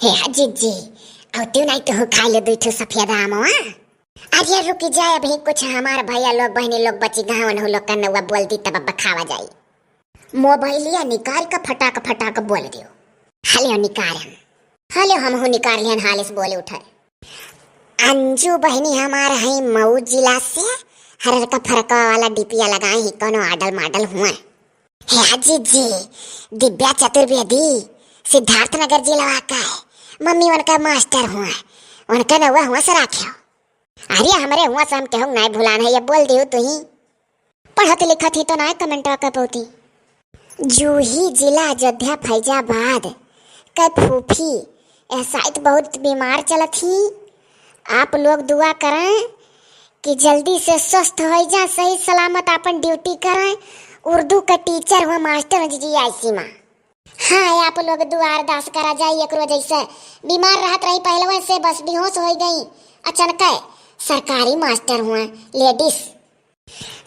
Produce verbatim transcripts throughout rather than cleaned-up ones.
ए जिज्जी, अउतिउ नाहीं तुहू खाइ ले दुइ ठो सफेदा आमवा। अरे रुकि जा, अबहीं कुछ हमार भइया लोग बहिनी लोग बचि गए हैं, उनहू लोग का नउवा बोल दी तब अब खावा जाई। मोबाइलिया निकारि क फटाक फटाक बोल दियो। हलियो निकारि हम, हलियो हमहू निकारि लिहन, हाले से बोले उठे। अंजू बहिनी हमार हैं मऊ जिला से, हररका फरका वाला डिपिया लगाए ही, कउनो आडल माडल हुआ। हे जिज्जी, दिव्या चतुर्वेदी सिद्धार्थनगर जिलवा का है, मम्मी उनका मास्टर हुआ, उनका नउवा हुआ से राख्यो। अरे हमरे हुआ से हम केहू नाहीं भुलान है, ये बोल दियो तुही। पढ़त लिखत ही तो नाहीं कमेंटवा कर पउती। जूही जिला अयोध्या फैजाबाद कै फूफी, ए साइत बहुत बीमार चलत ही। आप लोग दुआ करें कि जल्दी से स्वस्थ होइ जा, सही सलामत आपन ड्यूटी करें। उर्दू का टीचर हुआ मास्टर जिज्जी आइसी माँ। हाँ, आप लोग दुआ अरदास करा जाई, एकरो जैसे बीमार रहत रही पहलवे से, बस बेहोश होइ गई अचनके। सरकारी मास्टर हुआ, लेडीज।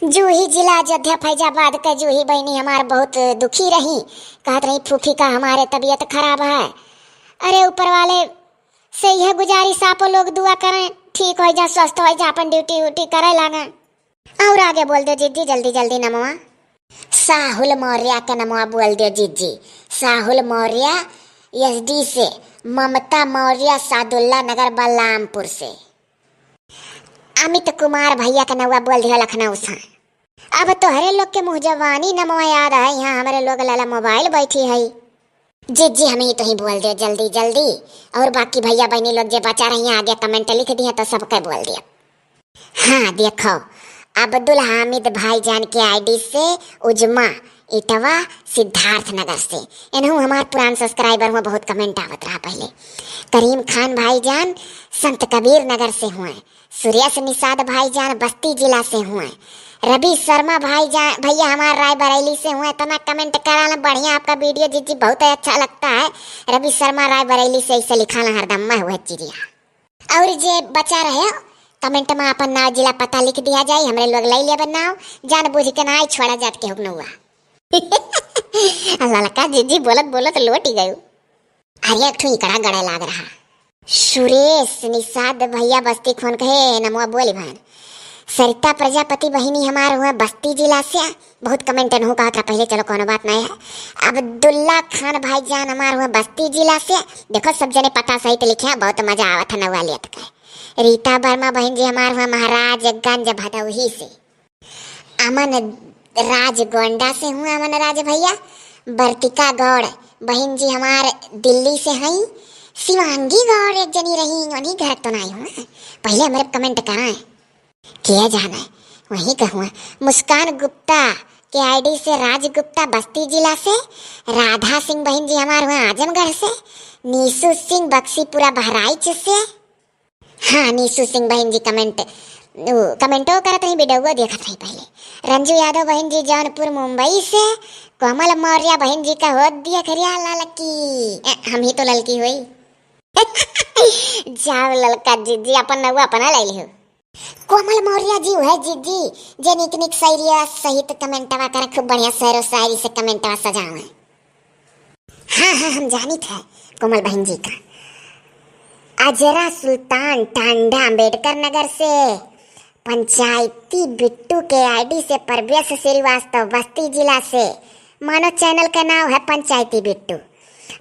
जूही जिला अयोध्या फैजाबाद के जूही बहिनी हमार बहुत दुखी रही, कहत रही फूफी का हमारे तबीयत खराब है। अरे ऊपर वाले से यह गुजारिश, आपो लोग दुआ करें, ठीक होइ जा, स्वस्थ होइ जा, अपन ड्यूटी उटी करे लागा। और आगे बोल दे जिज्जी जल्दी जल्दी नमवा। साहुल मौर्य के नमवा बोल दे जिज्जी। साहुल मौर्य एसडी से, ममता मौर्य सादुल्ला नगर बलरामपुर से। अमित कुमार भइया के नउवा बोल दिया लखनऊ से। अब तोहरे लोग के मुँह जबानी नमवा याद है, यहाँ हमरे लोग लाला मोबाइल बैठी है। जिज्जी हमही तुही बोल दे जल्दी जल्दी। और बाकी भइया बहिनी लोग जे बचा रही हैं आगे कमेंट लिख दिया तो सबके बोल दिया। हाँ देखो, अब्दुल हामिद भाईजान के आईडी से उजमा इटवा सिद्धार्थनगर से। इनहू हमार पुरान सब्सक्राइबर हुआ, बहुत कमेंट आवत रहा पहले। करीम खान भाईजान संत कबीर नगर से हुए। सुरेश निषाद भाईजान बस्ती जिला से हुए। रवि शर्मा भाईजान भइया हमार रायबरेली से हुए। इतना कमेंट कराला बढ़िया आपका वीडियो जिज्जी बहुत अच्छा लगता है। रवि शर्मा रायबरेली से ऐसे लिखाला हरदम मैं हुए चिड़िया। और जे बचा रहे कमेंट में अपन नाव जिला पता लिख दिया जाए, हमरे लोग ले लेबे नाव, जान बूझ के ना आई छोड़ा जात के हुक नउवा। ललका जिज्जी बोलत बोलत लोटि गयो। अरे एक ठो इकड़ा गड़े लाग रहा। सुरेश निषाद भइया बस्ती खोन कहे नमवा बोली भान। सरिता प्रजापति बहिनी हमार हुआ बस्ती जिला से, बहुत कमेंट नहु कहत रहा पहले, चलो कउनो बात नहीं है। अब्दुल्ला खान भाईजान हमार हुआ बस्ती जिला से, देखो सब जने पता सहित लिखे, बहुत मजा आवत है नउवा लेत के। रीता वर्मा बहिन जी हमार हुआ महाराजगंज भदोही से। अमन राज गोंडा से हुआ, अमन राज भइया। वर्तिका गौड़ बहिन जी हमार दिल्ली से हई। शिवांगी गौड़ एक जनी रही, उन्हीं घर तो नहीं हुआ, पहले हमरे कमेंट कराएं। किया जाना है, वहीं का हुआ। मुस्कान गुप्ता के आईडी से राज गुप्ता बस्ती जिला से। राधा सिंह बहिन जी हमार हुआ आजमगढ़ से। नीसू सिंह बक्सीपुरा बहराइच से। हाँ, नीसू सिंह बहिन जी कमेंट, उ, कमेंटो करत रही, वीडियो देखत रही पहले। रंजू यादव बहिन जी जौनपुर मुंबई से। कोमल मौर्य बहिन जी का होत दिया खरिया ललकी। ए, हम ही तो ललकी हुई। जाओ ललका जिज्जी, अपन नउवा अपना ले लिहो। कोमल मौर्य जी वह जिज्जी, जे निक निक शायरिया सहित कमेंटवा करे, खूब बढ़िया शेरो शायरी से कमेंटवा सजावे। हाँ, हाँ, हम जानित है कोमल बहिन जी का। अजरा सुल्तान टांडा अम्बेडकर नगर से। पंचायती बिट्टू के आईडी से प्रवेश श्रीवास्तव बस्ती जिला से। मानो चैनल का नाव है पंचायती बिट्टू।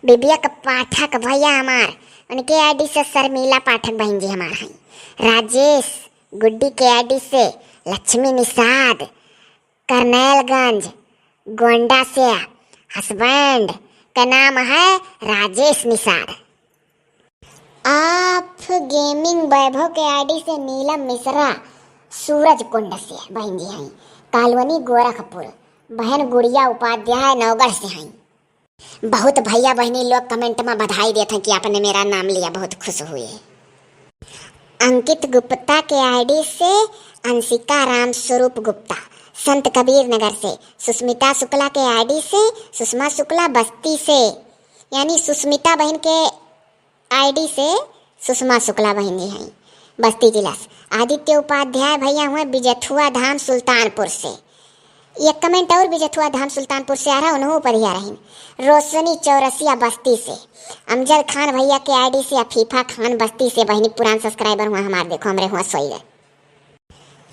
विवेक पाठक भइया हमार, उनके आईडी से शर्मिला पाठक बहिन जी हमार हैं। राजेश गुड्डी के आईडी से लक्ष्मी निषाद, करनैलगंज गोंडा से। हस्बैंड का नाम है राजेश निषाद। आप गेमिंग वैभव के आईडी से नीलम मिश्रा सूरज कुंड से बहिन जी हैं। कॉलोनी गोरखपुर। बहन गुड़िया उपाध्याय नौगढ़ से हैं। बहुत भइया बहिनी लोग कमेंट में बधाई देत हैं कि आपने मेरा नाम लिया, बहुत खुश हुए। अंकित गुप्ता के आईडी से अंशिका राम स्वरूप गुप्ता, संत कबीर नगर से। सुष्मिता शुक्ला के आईडी से सुषमा शुक्ला बस्ती से, यानी सुष्मिता बहिन के आईडी से सुषमा शुक्ला बहिन जी हैं, बस्ती जिला से। आदित्य उपाध्याय भइया हुए बिजथुआ धाम सुल्तानपुर से। एक comment और बिजथुआ धाम सुल्तानपुर से आ रहा, उन्हों पर ही आ रही। रोशनी चौरसिया बस्ती से, अमजद खान भैया के ID से, अफीफा खान बस्ती से बहिनी पुरान subscriber हुआ हमार, देखो हमरे हुआ सोई गए।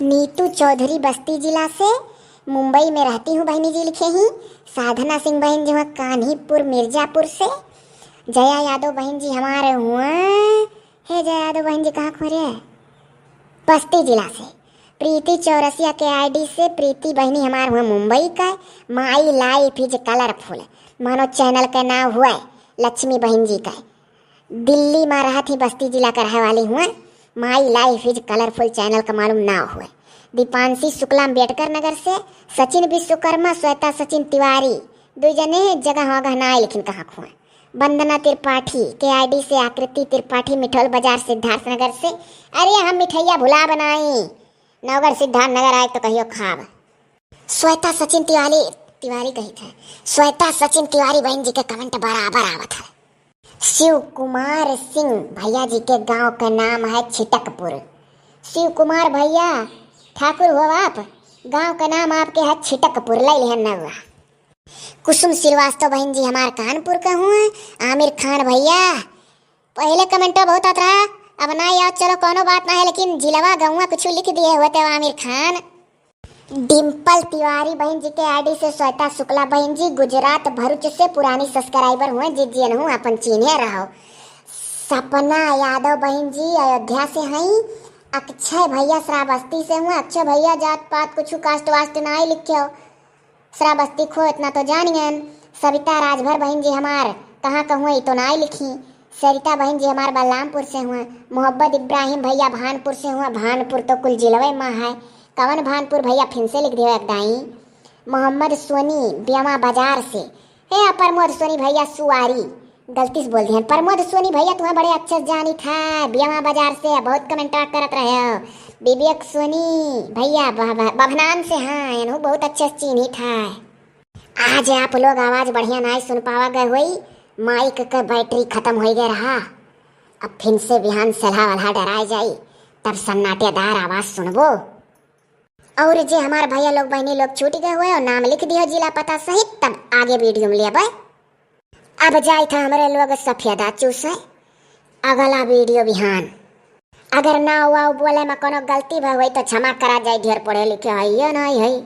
नीतू चौधरी बस्ती जिला से, मुंबई में रहती हूँ बहिनी जी लिखे ही। साधना सिंह बहिन जी हुआ कान्हीपुर मिर्जापुर से। जया यादव बहिन जी हमारे हुआ, हे जया यादव बहिन जी कहाँ खोरे? बस्ती जिला से। प्रीति चौरसिया के ID से प्रीति बहिनी हमार हुआ मुंबई का। My life is colorful मानो channel के नाम हुआ लक्ष्मी बहिन जी का। दिल्ली में रहत ही बस्ती जिला के रहे वाली हुआ। My life is colorful channel का मालूम नाव हुआ। दीपांशी शुक्ला अम्बेडकर नगर से। सचिन विश्वकर्मा, श्वेता सचिन तिवारी, दो जने जगह वगह ना आए लेकिन कहाँ खुआ। वंदना त्रिपाठी के ID से आकृति त्रिपाठी मिठौल बाजार सिद्धार्थ नगर से। अरे हम मिठैया भुला बनाई, नौगढ़ सिद्धार्थ नगर आए तो कहियो खाब। श्वेता सचिन तिवारी, तिवारी कही थे, श्वेता सचिन तिवारी बहन जी के comment बराबर आवत है। शिव कुमार सिंह भैया जी के गांव के नाम है छिटकपुर। शिव कुमार भैया ठाकुर हो आप, गांव के नाम आपके है छिटकपुर, ले लिहन नौआ। कुसुम श्रीवास्तव बहन जी हमार कानपुर के हुए। आमिर खान भैया, पहले comment बहुत आत रहा, अब ना याद, चलो कोनो बात ना है, लेकिन जिलवा गौवा कुछ लिख दिए हुए थे आमिर खान। डिम्पल तिवारी बहन जी के ID से श्वेता शुक्ला बहन जी गुजरात भरुच से पुरानी subscriber हुए, जिज्जियन हूँ अपन चीन्हे रहो। सपना यादव बहन जी अयोध्या से हई। अक्षय भैया श्रावस्ती से हुए। अक्षय भैया जात पात कुछ caste वास्ट ना लिखे हो, श्रावस्ती खो इतना तो जानियन। सविता राजभर बहन जी हमार कहाँ कहूँ ई तो ना लिखी। सरिता बहन जी हमार बलरामपुर से हुआ। मोहब्बत इब्राहिम भैया भानपुर से हुआ। भानपुर तो कुल जिलवे में है, कवन भानपुर भैया फिन से लिख दियो एक दाई। मोहम्मद सोनी बियामा बाजार से। हे प्रमोद सोनी भैया सुवारी, गलती से बोल दिहन। प्रमोद सोनी भैया तुम्हें बड़े अच्छे से जानी था, बियामा बाजार से बहुत comment करत रहे हो। विवेक सोनी भैया बभ-, बभनान से, हाँ, इन्हों बहुत अच्छे से चीनी था। आज आप लोग आवाज बढ़िया नाई सुन पावा गए होई, माइक के बैटरी खत्म हो गए रहा। अब फिर से बिहान सलहा वलहा डराए जाई, तब सन्नाटेदार आवाज सुनबो। और जे हमार भैया लोग बहनी लोग छूट गए हुए और नाम लिख दियो जिला पता सहित, तब आगे वीडियो में लेबे। अब जाई था हमरे लोग सफेदा चूसे, अगला वीडियो बिहान। अगर ना हुआ बोले में कोनो गलती भई होई तो क्षमा करा जाई, ढेर पढ़े लिखे हइये नहीं है।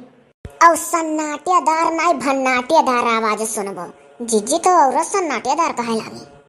और सन्नाटेदार नहीं भन्नाटेदार आवाज सुनबो। जिज्जी तो और सन्नाटेदार कहे लागी।